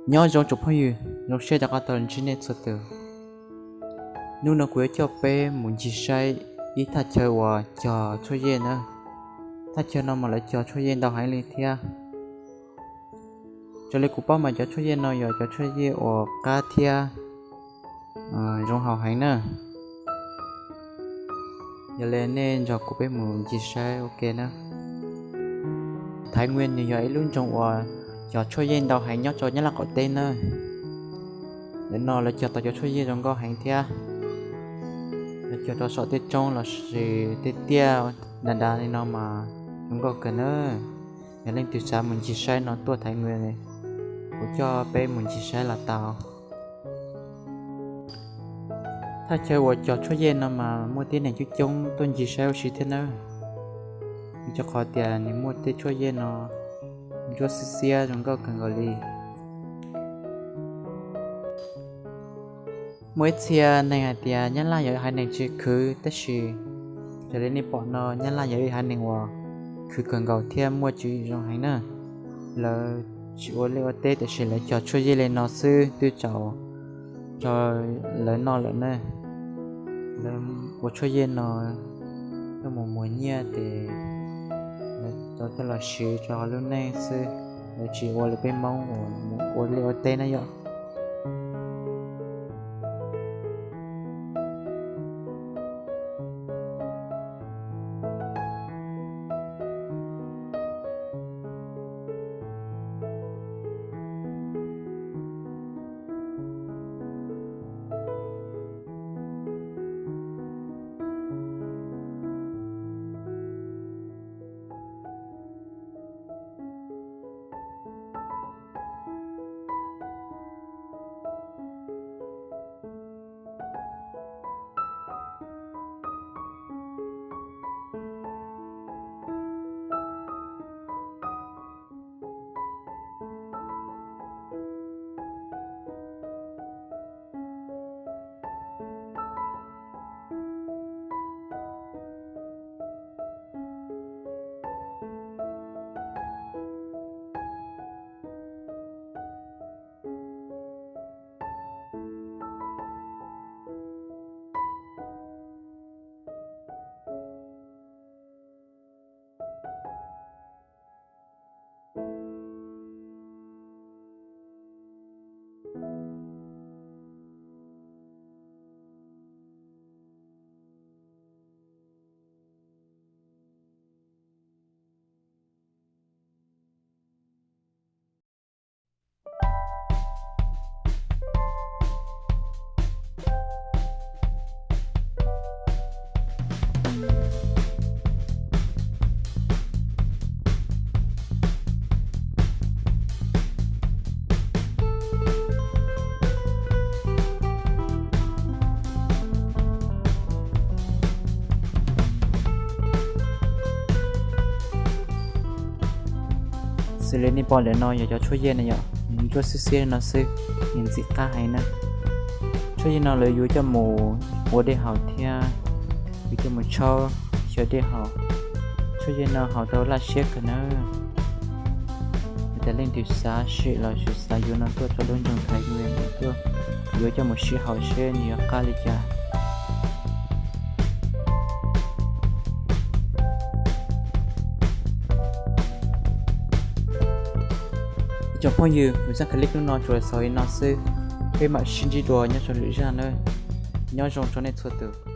Nyob zoo tsoom phooj ywg, zoo siab rov qab tau los ntsib nej txhua tus. Hnub no kuv yuav coj peb mus ncig saib ib thaj chaw uas cog tshuaj yej na. Thaj chaw no mas lawv cog tshuaj yej ntau heev li thiab. Raws li kuv paub mas cov tshuaj yej no yog cov tshuaj yej uas qab thiab zoo haus heev na. Yog li nej nrog kuv peb mus ncig saib ua ke na. Thái Nguyên nws yog ib lub nroog uas cog tshuaj yej ntau heev nyob rau Nyab Laj qaum teb na. Ntawm no lawv cog tau cov tshuaj yej zoo nkauj heev thiab. Lawv cog rau saum tej roob los sis tej tiaj dav dav li no mas zoo nkauj kawg na. Yog leej twg xav mus ncig saib no tuaj Thái Nguyên, kuv coj peb mus ncig saib los tau. Thaj chaw uas cog tshuaj yej no mas muaj tib neeg coob coob tuaj ncig saib ua si thiab nawb, vim rau qhov tias nws muaj tej tshuaj yej no ntsuab xiab xiab zoo nkauj kawg nkaus li. Muaj ib txhia neeg hais tias Nyab Laj yog ib haiv neeg tsis khwv, tab sis raws li nej pom no Nyab Laj yog ib haiv neeg uas khwv kawg nkaus thiab muaj tswv yim zoo heev na. Lawv tsis ua liaj ua teb tiam sis lawv cog tshuaj yej li no xwb twb tsaus rau lawv noj lawm na. Lawv ua tshuaj yej no coj mus muag nyiaj ces lawv tau coj los siv rau lub neej xwb, lawv tsis ua li peb Hmoob uas mus ua liaj ua teb na yom. Xws li nej pom ntawm no yog cov tshuaj yej na yom, ntsuab xiab xiab no xwb, nws ntxim qab heev na. Tshuaj yej no lawv yuav coj mus ua dej haus thiab yuav coj mus tshaub xyaw dej haus. Tshuaj yej no haus tau laj siab kawg na. Yog tias leej twg xav sim los sis xav yuav no tuaj rau lub nroog Thái Nguyên tuaj, yuav coj mus sib haum seb nws yuav qab li cas. Ib tsoom phooj ywg, kuv zaj clip hnub no tsuas xaus li no xwb, peb mam sib ntsib dua nyob rau lwm zaj nawb. Nyob zoo rau nej txhua tus.